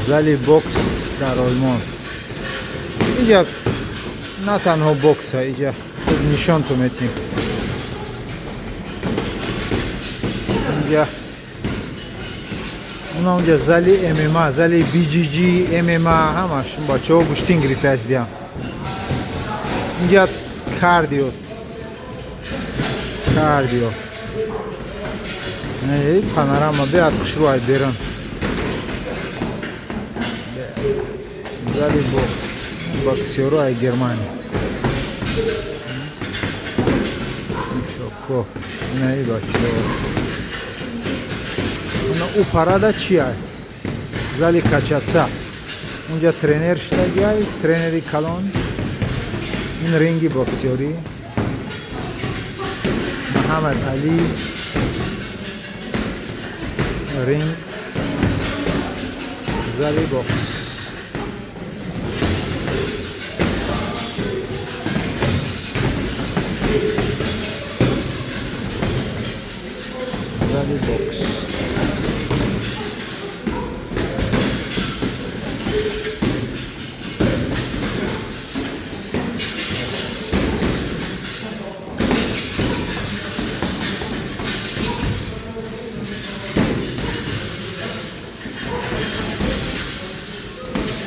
Зали бокс дар Олмон. Инҷа на танҳо бокса, инҷа нишонтон метиҳем. Инҷа уна унҷа зали ММА, зали BJJ, ММА, ҳамаш бачаҳо гӯштин гирифтааст диям. Инҷа кардио. Кардио. Панорама беҳад хушрӯ ай берун. Зали бокс. Боксёру ай Германия. Шоко. Инаи бачаҳо. Ана ӯ парада чи ай? Зали качаться. Унҷа тренер шидагиай, тренери калон. Ин ринги боксёрӣ. Муҳаммад Али. Ринг. Зали бокс. Зали бокс.